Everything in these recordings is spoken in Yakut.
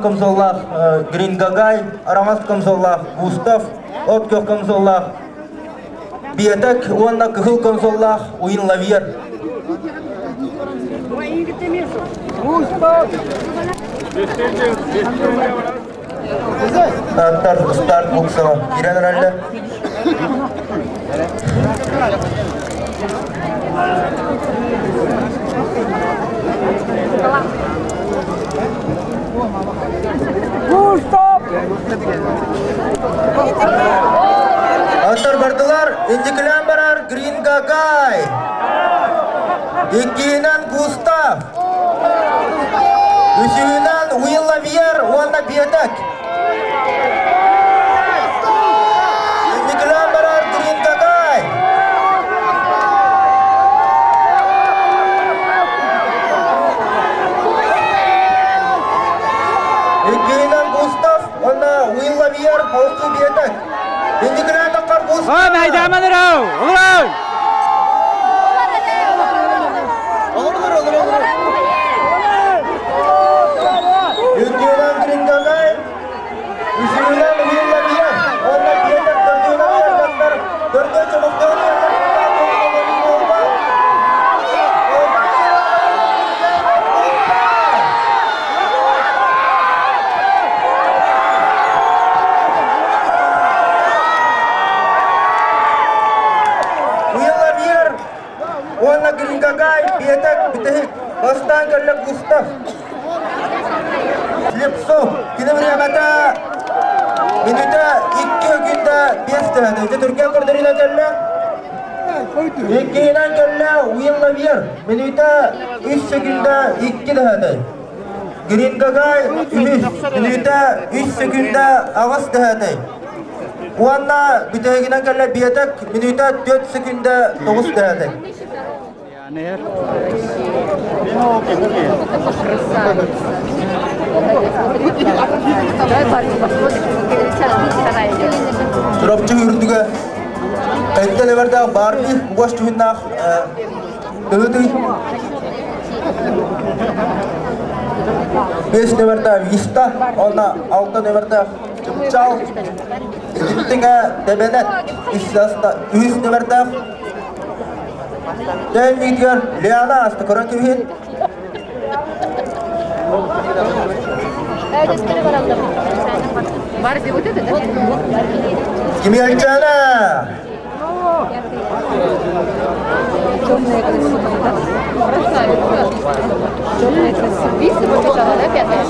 Маҥан комсоллаах Грингагай, араҥас комсоллаах Густав, от көх комсоллаах Биэтэк уонна кыһыл комсоллаах Уин Лавьер. Аттар старт буксова киирэн эрэллэ. Аттар бардылар, инникилээн барар Грин Гагай. Иккиһинэн Густав. Үсүһүнэн Уилл Лавьер уонна Биэтэк. Инникилээн барар Грин Гагай. Иккиһинэн Густав уонна Уилл Лавьер алтыы Биэтэк. Инникилээн таххар Густав. Ой, майдаман ырау! Олорон! Үтүөнэн Грингагай, үсүһүнэн Уилламия уонна Петр төрдүөнэн уоргаттар төрдүө чомохтоон Уилламиер Уонна Грингагай, Биэтэк, бүтэһик, бастаан кэллэ Густав. Слепцов, кини бириэмэтэ мүнүүтэ 2 күндэ 5 төһөтө. Ити түргэн көрдөрүүнэн кэллэ. Иккиһинэн кэллэ Уилл Лавьер, мүнүүтэ 3 секүндэ 2 төһөтө. Грингагай үһүс, мүнүүтэ 3 секүндэ 8 төһөтө. Уонна бүтэһигинэн кэллэ Биэтэк мүнүүтэ 4 секүндэ 9 дэһэтэй. Чурапчы үрдүгэ Кайта левердаах Барби угас түһүннаах тыһытый 5 нөмердаах Виста уонна 6 нөмердаах Чыпчаал Итинтиҥэ Тэбэнэт үһүс нөмердаах Тэннигэр Лиана ааста көрөн кэбиһин. Барби вот это, да? Кимиэлчээнэ! Темная красивая, да? Красавица. Темная красивая. Виста побежала, да, пятая?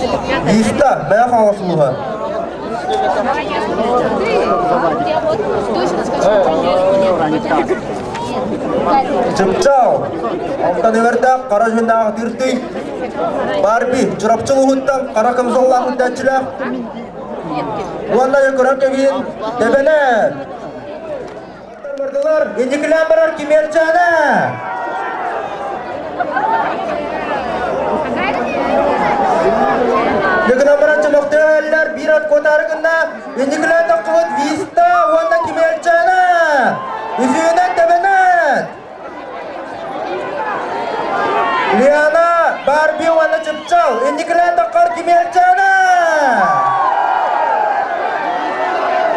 Виста, бэйэ хаҥалас улууһа. Я вот точно скажу, что Чыпчаал, алтан эвердээх хара дьүннээх тыртый. Барби, Чурапчы улууһуттан хара камзоллаах үтээччилээх. Уонна көрөн кэбиһин тэбэнэр. Бардылар, инникилээн барар Кимиэрчээнэ! Дьыгынан баран чөмөхтөөллөр, биир ат куотаары гынна, инникилээн тохтубут Виста уонна Кимиэрчээнэ! Үсүһүнэн тэбэнэт! Лиана, Барби уонна Чыпчал, инникилээн тоххор Кимиэрчээнэ!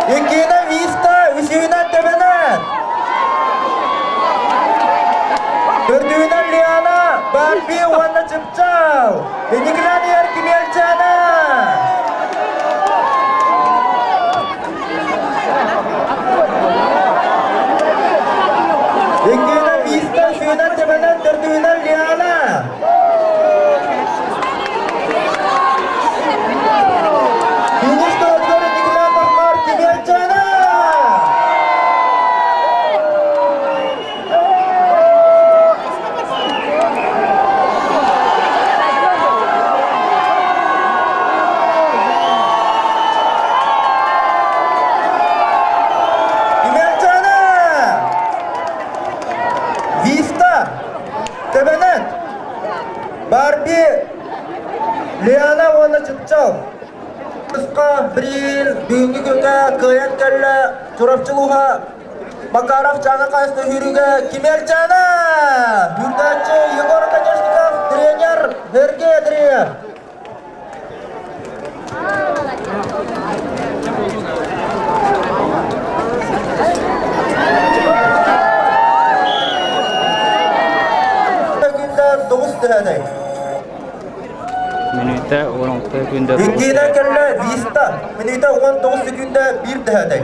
Иккиһинэн Виста, үсүһүнэн Тэбэнэт. Төрдүһүнэн Лиана, Барби уонна Чыпчал. Инникилээн иһэр Кимиэлчээнэ. Иккиһинэн Виста, үсүһүнэн Тэбэнэт, төрдүһүнэн Лиана. Финиш туһатыгар инникилээн таххар Кимиэлчээнэ! Кимиэлчээнэ! Виста! Тэбэнэт! Барби, Лиана уонна Чыпчал. Кыска Брил бүгүҥҥү күҥҥэ кыайан кэллэ Чурапчы улууһа Макаров Чаана Хайысты сүүрүүгэ Кимиэлчээнэ! дэһээтэй. Мүнүүтэ 16 секунда. Иккиинэн кэллэ Виста, мүнүүтэ 19 секунда 1 дэһээтэй.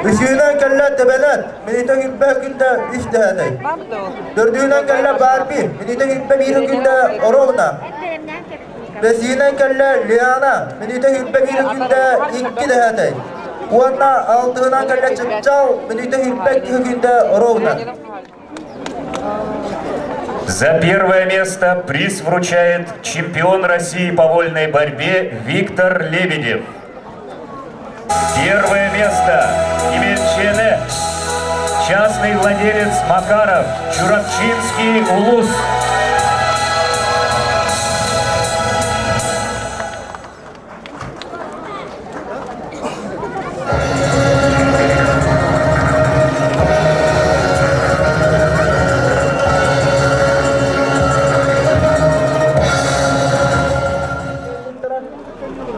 Үсүүнэн кэллэ Тэбэнэт, мүнүүтэ 20 секунда 3 дэһээтэй. Төрдүүнэн кэллэ Барби, мүнүүтэ 21 секунда Оровна. Бэсиинэн кэллэ Лиана, мүнүүтэ 21 секунда 2 дэһээтэй. Уонна алтыһынан кэллэ Чыпчал, мүнүүтэ 22 секунда Оровна. За первое место приз вручает чемпион России по вольной борьбе Виктор Лебедев. Первое место Емельчене, частный владелец Макаров, Чурапчинский Улус.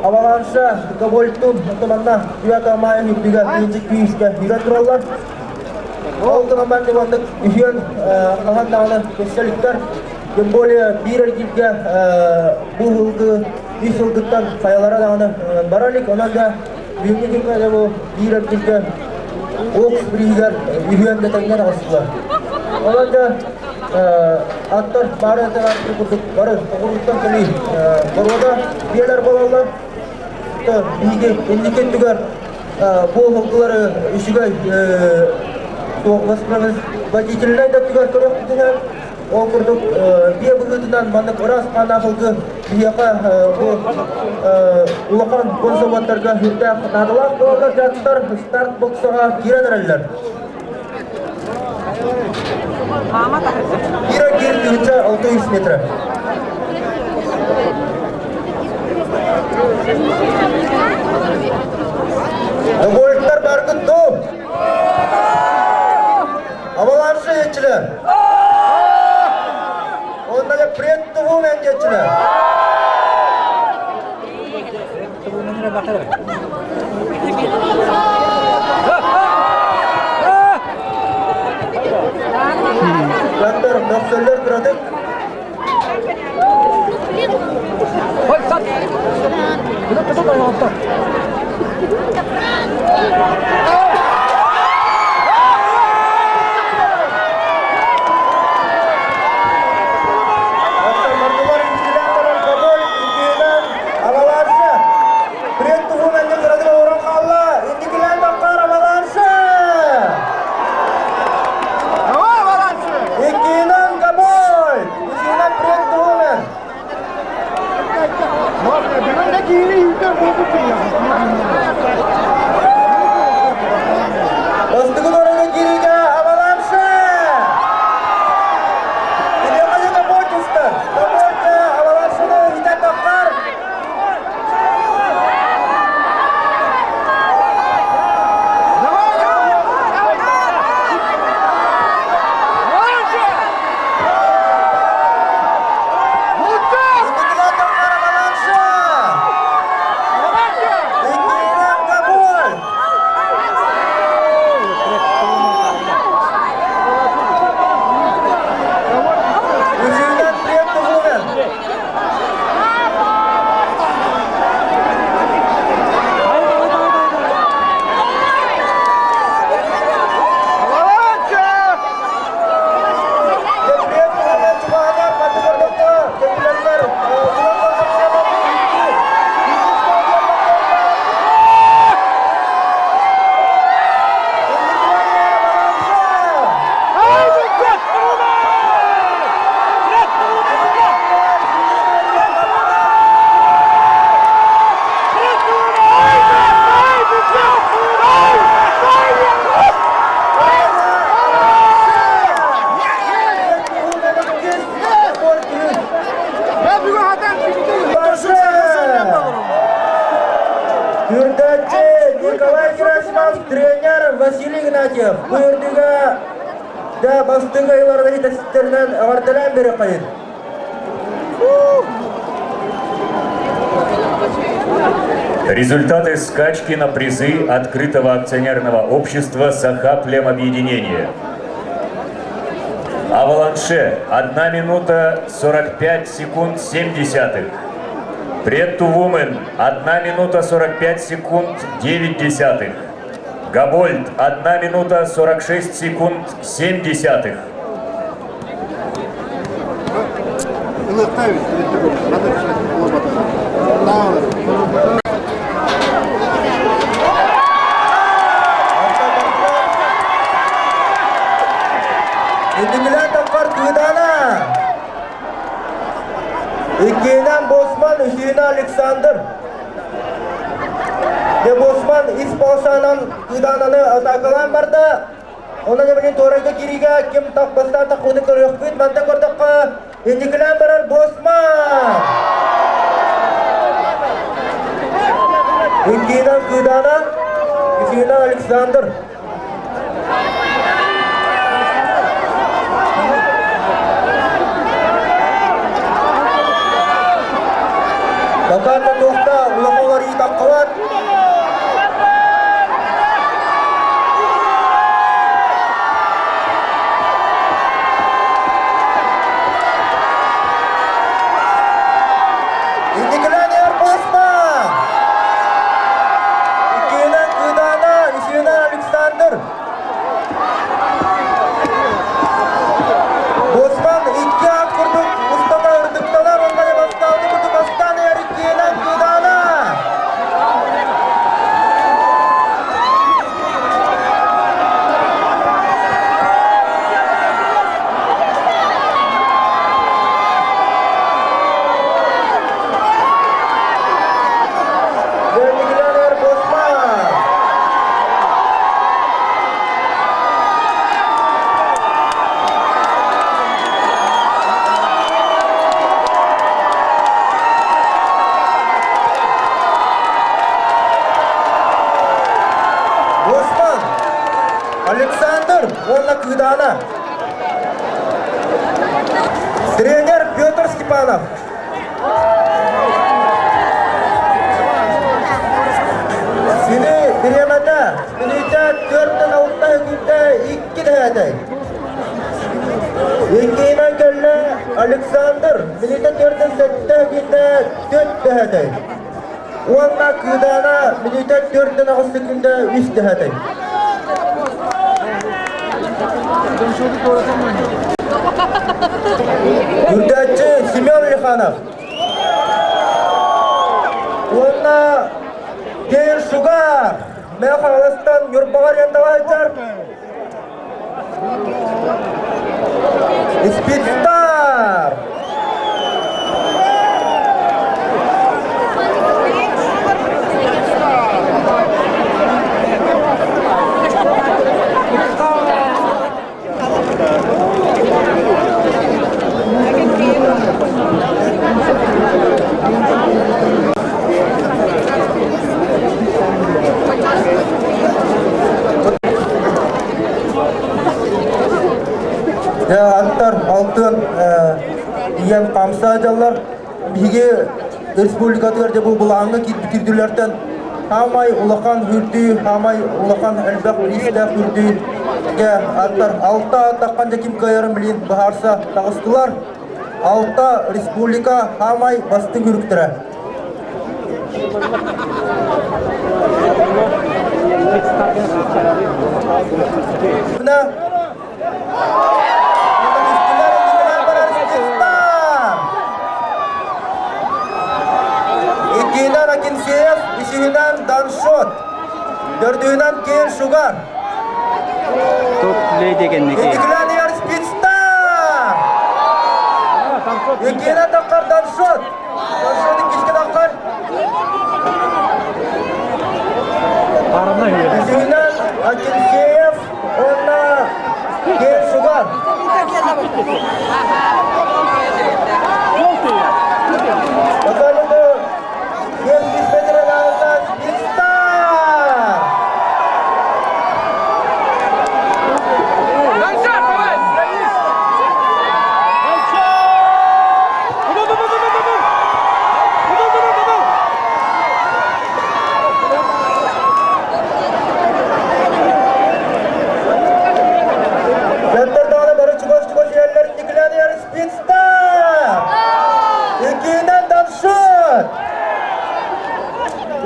Аваланша Кабольтун манна Юата Майя үрдүгэр биирдик күүскэ үрэн тураллар. Ол гынан маннык үһүөн хаһан даҕаны көссөлүктэр. Тем более биир эргииргэ бу сылгы үс сылгыттан хайалара даҕаны бара илик. Онон да бүгүҥҥү күҥҥэ да бу биир эргииргэ Окс бирииһигэр үһүөн да тэҥҥэ таҕыстылар. Онон да аттар бары курдук бары оҕуруттан кэлии боруода биэлэр буолаллар. Биһиги инники өттүгэр бу сылгылары үчүгэй водительнай да өттүгэр көрүөхпүтүнэн ол курдук биэ быһыытынан маннык ыраас хааннаах сылгы биһиэхэ бу улахан консерваттарга сүрдээх наадалаах буолаллар дьааттар старт боксаҕа киирэн эрэллэр. Кира кир 1600 метра. Довольттар баргыт дуу? Аваланшы етчилер. Онна да пред тугу мен жетчилер. Дактар, мөхсөллөр кыратык. Оттон мордулар интеллектор Кабой интиинэн Аваланша. Пред тугун аннын кыратык олорон хаалла. Инникилээн таххар Аваланша. Иккиинэн Кабой. Үсүнэн Пред тугунан. Бастыгын оройго кириигэ Аваланша. Илиэхэ Кабой тустар. Кабой Аваланшаны хитэн таххар. Инникилээн таххар Аваланша. Иккиинэн Кабой. Үсүнэн Пред тугунан. Пред тугунан чугаһатар маннык ордукка кэллэллэр. Түрдәччи Николай Герасимов, тренер Василий Игнатьев. Бу үрдүгэ да бастыҥ айларынан итэтситтеринэн эҕэрдэлээн бериэххэйин. Результаты скачки на призы открытого акционерного общества «Сахаплемобъединение». Аваланше 1 минута 45 секунд 7 десятых. Претту Вумен 1 минута 45 секунд 9 десятых. Габольд 1 минута 46 секунд 7 десятых. Иннилээн таххар Кыыдаана! Иккиһинэн Босман, үсүһүнэн Александр. Де Босман ис полосанан Кыыдаананы атаакалаан барда. Онон эбилин туорайга кириигэ ким тах бастаан таххыбытын көрүөхпүт. Мантан көрдөххө, инникилээн барар Босман! Иккиһинэн Кыыдаана, үсүһүнэн Александр. Бакаата туохта улахан уларыйыы таххыбат. Инникилээн иһэр Босман! Иккиһинэн Кыыдаана, үсүһүнэн Александр. Босман икки аат курдук устата ырдыктанар уонна бастааны курдук бастаан иһэр иккиһинэн Кыыдаана. Дьиэ Босман! Босман! Александр уонна Кыыдаана. Тренер Петр Степанов. Сини бириэмэтэ мүнүүтэ түөртэн алта күндэ икки дэһээтэй. Иккиһинэн кэллэ Александр мүнүүтэ түөртэн сэттэ күндэ түөрт дэһээтэй. Уонна Кыыдаана мүнүүтэ түөртэн аҕыс күндэ үс дэһээтэй. Үрдээччи Семен Лиханов уонна Кейр Шугар Мэҥэ Хаҥаластан Ньурбаҕа арендаҕа сылдьар Спидстар Аттар алтын ийэм хамса дьаллар биһиги республикатыгар дьэ бу былааҥҥа киирбит үрдүлэртэн хаамай улахан үрдүү, хаамай улахан элбэх бириистээх үрдүүгэ аттар алта аттаххан дьэ ким кыайарын билин быһаарса таҕыстылар. Алта республика хаамай бастыҥ үрүктэрэ. Мына Иккиһинэн Акинфеев, үсүһүнэн Даншот, төрдүһүнэн Кейр Шугар. Тут леди кэнники. Иккилэн Спидстар! Иккиһинэн таххар Даншот! Даншот иккискэ таххар. Үсүһүнэн Акинфеев уонна Кейр Шугар. Бакалыгы Дьахтар даҕаны бары чугас-чугас иһэллэр.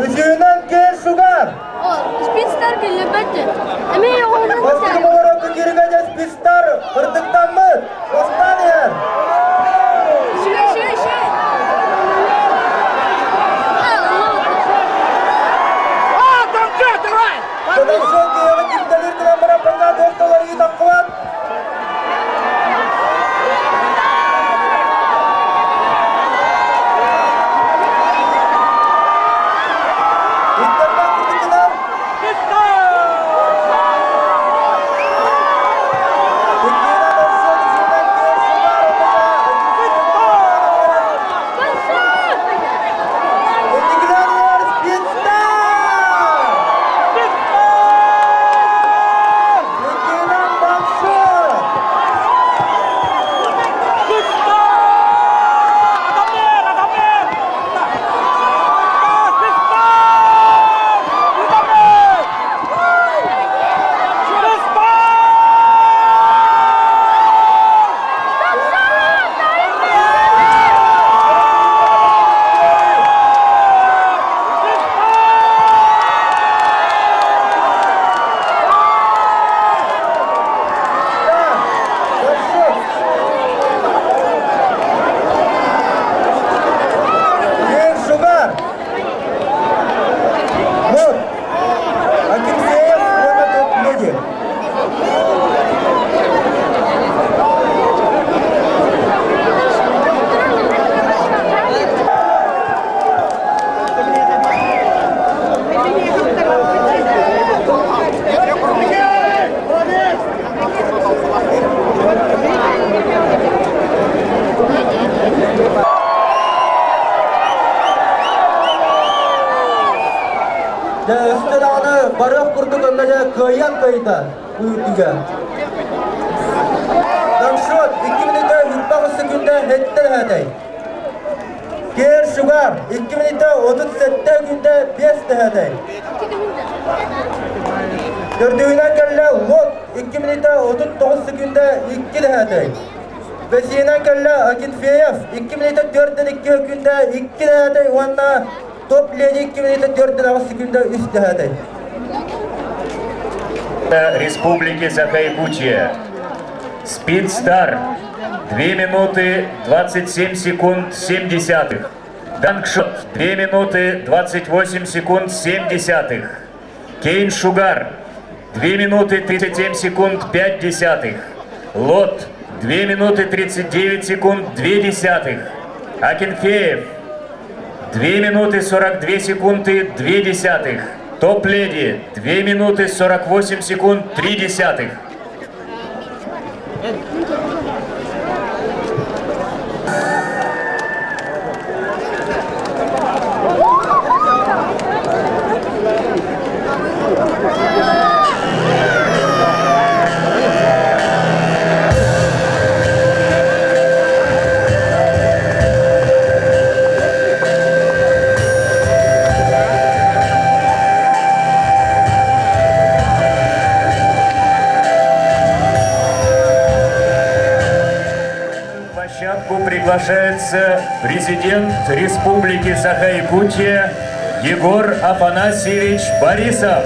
Үсүһүнэн Кэр Шугар. Спидстар кэллэбэт. Эмиэ оҕолорун Бастакы поворотка киригэ Спидстар ырдыктаммыт. Бастаан иһэр. Үчүгэй, үчүгэй, үчүгэй. Кыдайшот киһиэхэ кимтэлиир гынан баран пока туохталар таххыбат. Интернет курдуктунар. Иккиинэн орсуон үсүнэн киэр сылаар отуга. Инникилэр Спидстар! Иккиинэн Бакшот! Бакшот! Кэр Шугар! Вот! Акинфеев уонна Топ-Леди. Дьэ, өстө даҕаны барыах курдук онно дьэ кыайан кыайда уйутуга. Дамшот 2 минута 28 секунда хэттэ дэһээтэй. Кэр Шугар 2 минута 37 күндэ 5 дэһээтэй. Төрдүһүнэн кэллэ Лот 2 минута 39 секунда 2 дэһээтэй. Бэсиһинэн кэллэ Акинфеев 2 минута 4 2 күндэ 2 дэһээтэй уонна Топ Леди 2 минута 4 секунда 3 дэһээтэй. Республики Саха-Якутия. Спидстар 2 минуты 27 секунд 7 десятых. Данкшот 2 минуты 28 секунд 7 десятых. Кейн Шугар 2 минуты 37 секунд 5 десятых. Лот 2 минуты 39 секунд 2 десятых. Акинфеев 2 минуты 42 секунды 2 десятых. Топ-леди 2 минуты 48 секунд 3 десятых. Площадку приглашается президент Республики Саха-Якутия Егор Афанасьевич Борисов.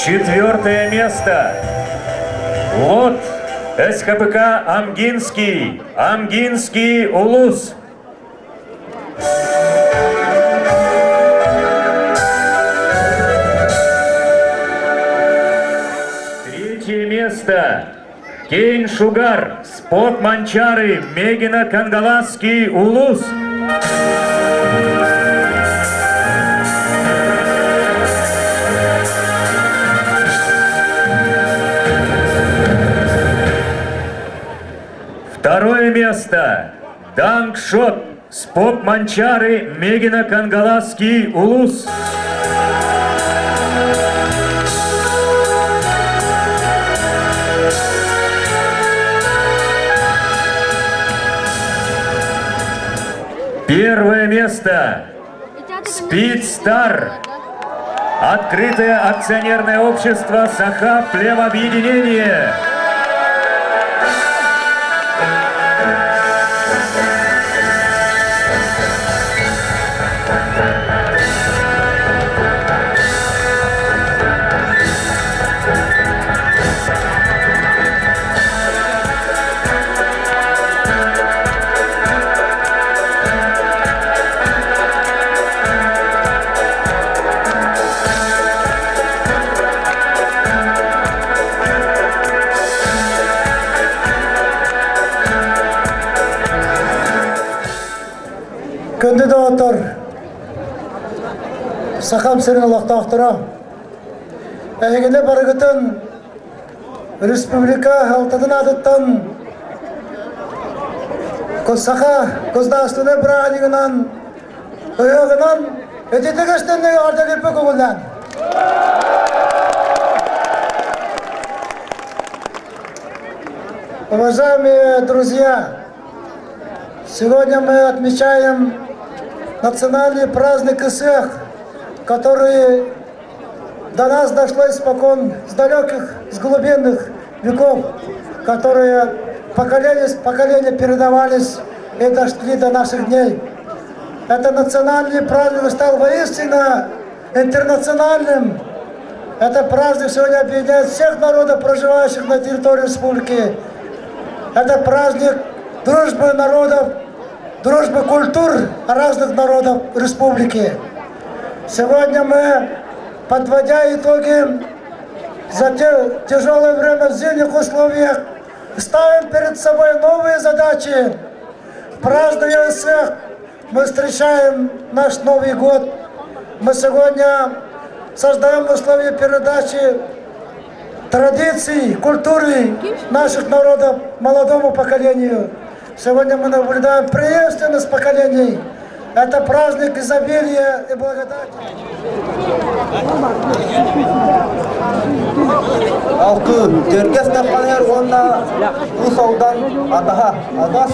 Четвертое место. Лот СХПК Амгинский. Амгинский Улус. Третье место. Кейн Шугар, Спот Манчары, Мегина Кангаласский, Улус. Второе место. Данкшот, Спот Манчары, Мегина Кангаласский, Улус. место Speed Star. Открытое акционерное общество Саха Племобъединение. Күндү доҕоттор, Сахам сирин олохтоохторо, эһигини барыгытын Республика алтатын аатыттан Саха государственнай бырааһынньыгынан ыһыаҕынан ититик эстэннэ эҕэрдэлиирбэ көҥүллээн. Уважаемые друзья, сегодня мы отмечаем национальный праздник Исех, который до нас дошло испокон с далеких, с глубинных веков, которые поколение с поколения передавались и дошли до наших дней. Это национальный праздник стал воистину интернациональным. Это праздник сегодня объединяет всех народов, проживающих на территории республики. Это праздник дружбы народов, дружбы культур разных народов республики. Сегодня мы, подводя итоги за те, тяжелое время в зимних условиях, ставим перед собой новые задачи. Празднуя всех, мы встречаем наш Новый год. Мы сегодня создаем условия передачи традиций, культуры наших народов молодому поколению. Сегодня мы наблюдаем преемственность поколений. Это праздник изобилия и благодати. Алты, Черкес таппанер уонна Уус Алдан атаһа Адас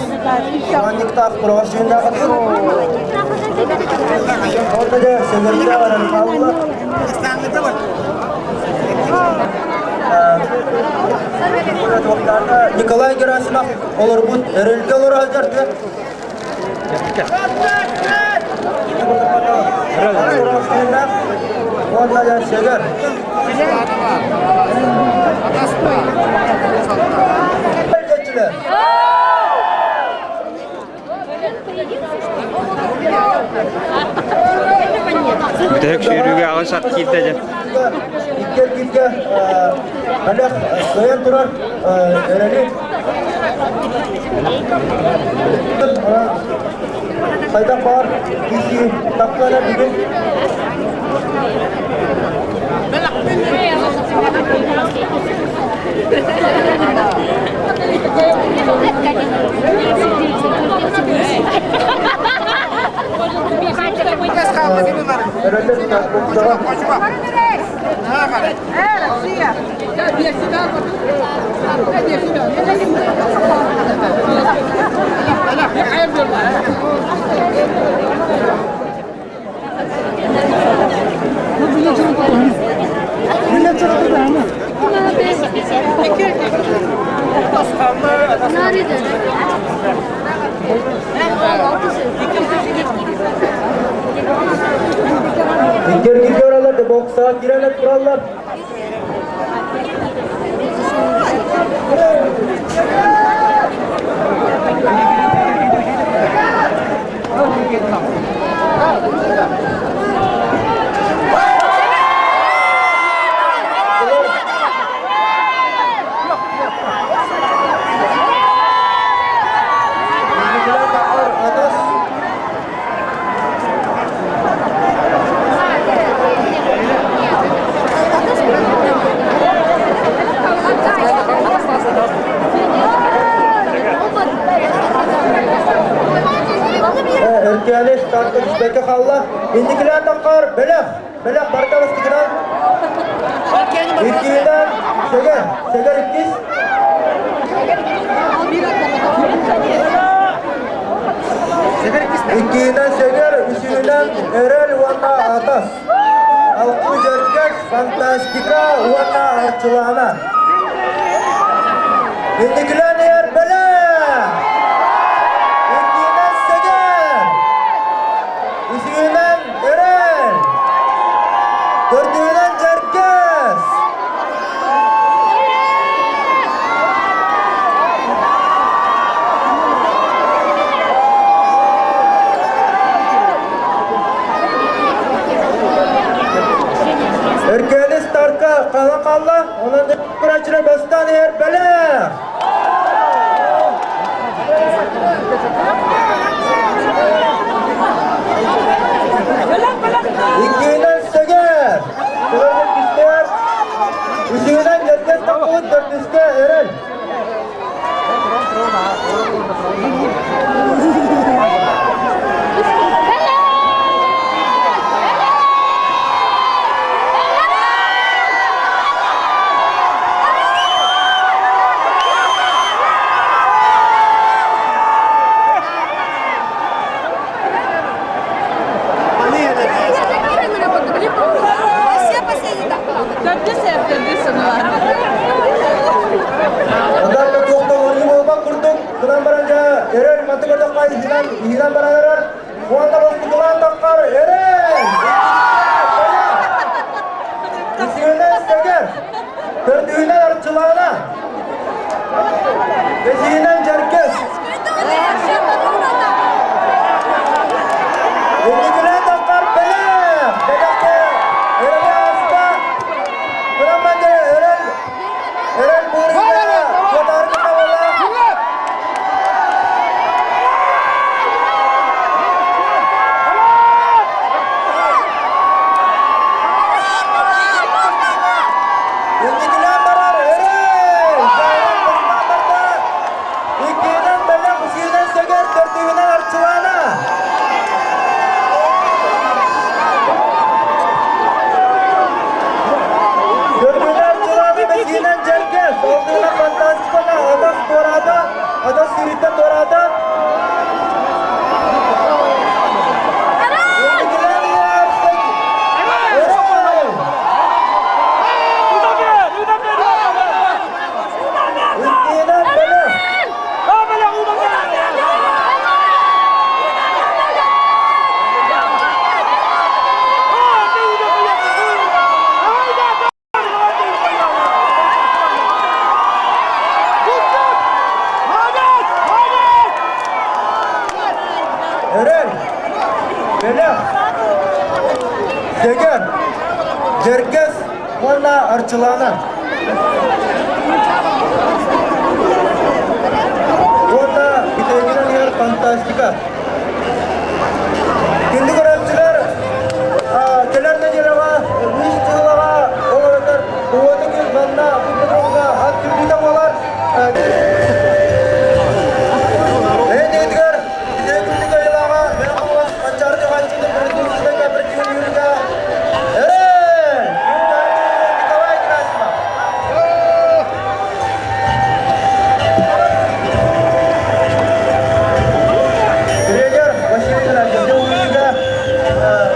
Манниктаах тураҕас дьүһүннээх Онно дьэ сэлэргэ баран хаалла. Николай Герасимов олорбут эрэлгэ олоро сылдьар Уонна дьэ сэгэр. Бүтэһик сүүрүүгэ аҕыс ат киирдэ дьэ. Икки эргииргэ бэлэх кыайан турар эрэли Хайдах баар киһи тахсара бүгүн Иккер көралар, боксаға кирелер тураллар. Эркээни старта түспэккэ хаалла. Инникилээн таххар бэлэх, бэлэх барыта бастакынан. Иккиһинэн Сэгэр, Сэгэр иккис. Иккиһинэн Сэгэр, үсүһүнэн Эрэл уонна Атас. Алтыы Дьэргэс, Фантастика уонна Арчылаана. Инникилээн иһэр бэлэм! Иккиһинэн Сэгэр! Үсүһүнэн Эрэл! Төрдүһүнэн Дьэргэс! Өркөөнү старка хала қалла, онон көрәчілер бастан ер бәле. Иккиһинэн Сэгэр, Төрдүскэ Үсүһүнэн Дьэргэс тахпыт төрдүскэ Эрэл. Адарга туохта орйу буолбат курдук, кынан баран дьэ эрэл маты көрдөххө иһинэн иһинэн баран эрэр. Уонна бастыкылаан таххар эрэл! Үсүһүнэн Сэгэр, төрдүһүнэн Арчылаана, бэсиһинэн Дьэргэс. Инникилээн таххар бэлэх! Бэлэххэ эрэли ааста. Кырамман дьэ эрэл, эрэл буурuyга куотаары кыталалаах. Инникилээн барар эрэл! Саайан бастаан барда. Иккиһинэн бэлэх, үсүһүнэн сэгэр, төрдүһүнэн Арчылаана. Төрдүһүнэн Арчылаана, бэсиһинэн Дьэргэс, алтыһынан Фантастикана, Адас туораата, Адас сүүрүттэн туораата. Инникилээн иһэр Эрэл! Иккиһинэн бэлэх. Эрэл, бэлэх, дэгэр, дьэргэс уонна Арчылаана. Уонна бүтэйгинэн иһэр фантастика. Күндү көрөөччүлэр, кэлэр нэдиэлэҕэ үс дьылаҕа ол эбэтэр уота күн манна Петровка ат түргүтэ буолар. Бэйэтигэр бүтэйгинник айылааҕа Мелхолос Манчаары Дьаҕааччыны продюсерскай кооперативын юрига Эрэл! Николай Герасимов. Тренер Василий Геннадьевич улууска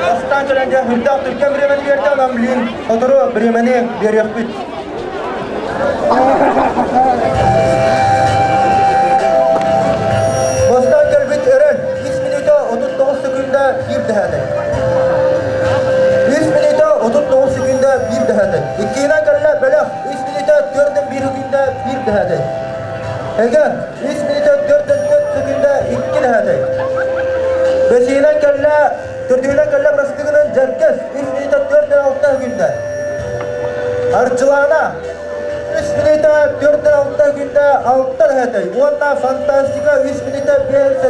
бастаан кэлэн дьэ үрдээх түргэн бириэмэни биэрдэ, онон билигин сотору бириэмэни биэриэхпит. Бастаан кэлбит Эрэл 3 минута 39 секунда 1 дэһээтэй. 3 минута 39 секунда 1 дэһээтэй. Иккиһинэн кэллэ бэлэх 3 минута 4 1 секунда 1 дэһээтэй. Эгер 3 минута 4 секунда 2 дэһээтэй. Бэсиһинэн кэллэ, төрдүһүнэн кэллэ бырастыгынан Дьэргэс 3 минута 4 6 секунда. Арчылаана 3 минута 4 6 секунда 6 дэһээтэй. Уонна фантастика 3 минута 5